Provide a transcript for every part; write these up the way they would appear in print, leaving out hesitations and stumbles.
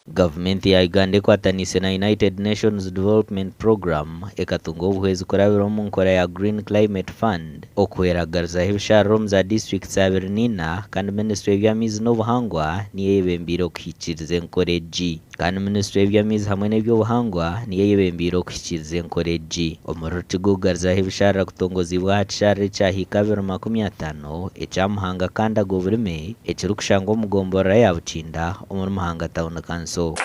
Gavumenti ya Uganda ekwataniise na United Nations Development Programme ekatunga obuhwezi kurabira omu nkora ya Green Climate Fund okuhwera kugaruzaho ebisharara omu za disiturikiti 24 kandi minisitule y'eby'amaizi n'obuhangwa niyo eyebembeire okuhikiiriza enkora egi. Kandi minisitule y'eby'amaizi hamwe n'eby'obuhangwa niyo eyebembeire okuhikiiriza enkora egi. Omuri Rukiga okugaruzaho ebisharara kutongoziibwe aha kisharara ekya hiika 2050 ekya Muhanga kandi Agoburime ekirikushangwa omu gomborora ya Bukinda omuri Muhanga Town Council. Buri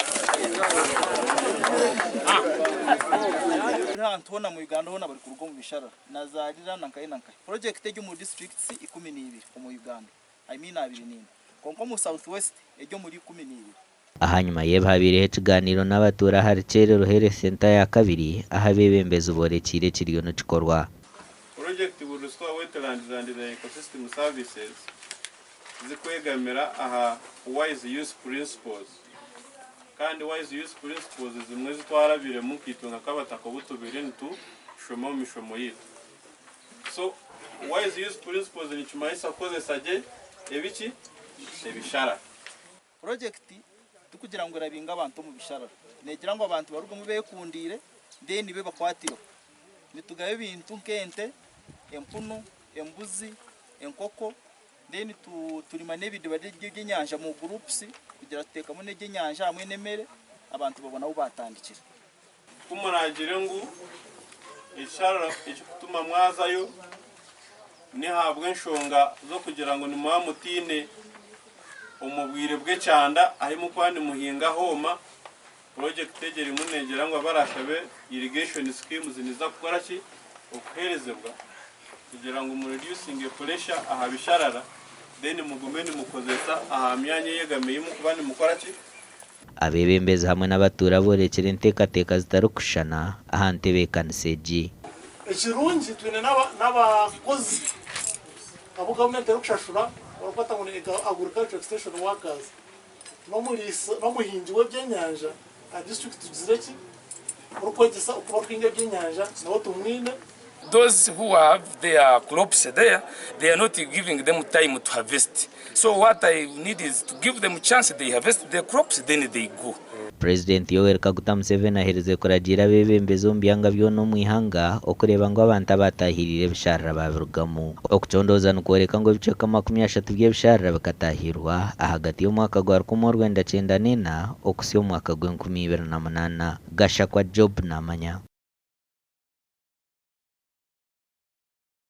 hantu hoona mu Uganda hoona barikuruga omu bisharara nazaarira na nkahi na nkahi. Purojekiti eri omu districts 12 omu Uganda, I mean 24 kwonka omu South West eri omuri 12. Ahanyima y'ebi habaireho ekigaaniiro n'abatuura ahari Kyerero Health Centre ya kabiri ahu abeebembezi boorekiire ekiriyo nikikorwa. Purojekiti will restore wetlands and their ecosystem services zikwegamira aha wise use principles kandi wise use principles zimwe ezitwarabiremu nkaitwe nka kabataka obu tubaire nitushoma omu mishomo yaitu. So wise use principles nikimanyisa kukozesa gye ebiki? Ebishara. Purojekiti tikugira ngu erabinga abantu omu bisharara, negira ngu abantu barugemu bekundiire then bo ebakwatireho. Nitugaba ebintu nk'ente, empunu, embuzi, enkoko then turima n'ebidiba by'ebyenyanja omu groups kugira tuteekamu n'ebyenyanja hamwe n'emere abantu babone ahu baatandikira. Ku muraagire ngu ekisharara ekirikutuma mwazayo n'ahabw'enshonga z'okugira ngu nimuba mutaine omu bwire bw'ekyanda ahi murikuba nimuhinga hooma, purogyekiti egi erimu neegira ngu abaraashabe irrigation schemes niziza kukora ki? Okuheerezibwa kugira ngu mu reducinge pressure aha bisharara then mugume nimukozesa aha myanya eyegami ei murikuba nimukora ki? Abeebembezi hamwe n'abatuura boorekire enteekateeka zitarikushushana aha ntebeekanisa egi. Ekirungi twine n'abakozi abu gavumenti erikushashura barikweta ngu ni agriculture extension workers n'omuhingi w'ebyenyanja aha disiturikiti tugizire ki orikwegyesa oku barikuhinga ebyenyanja nawe tumwine. Those who have their crops there, they are not giving them time to harvest. So what I need is to give them chance, they harvest their crops, then they go. Purezidenti Yoweri Kaguta Museveni aherize kuragiira abeebembezi omu byanga byona omu ihanga okureeba ngu abantu abaataahiriire ebisharara baabirugamu. Okucondooza nikworeka ngu ebicweka 30 by'ebisharara bikataahirwa ahagati y'omwaka gwa 1994 okuhitsya omu mwaka gw'enkumi ibiri na munaana. Gashakwa Job naamanya.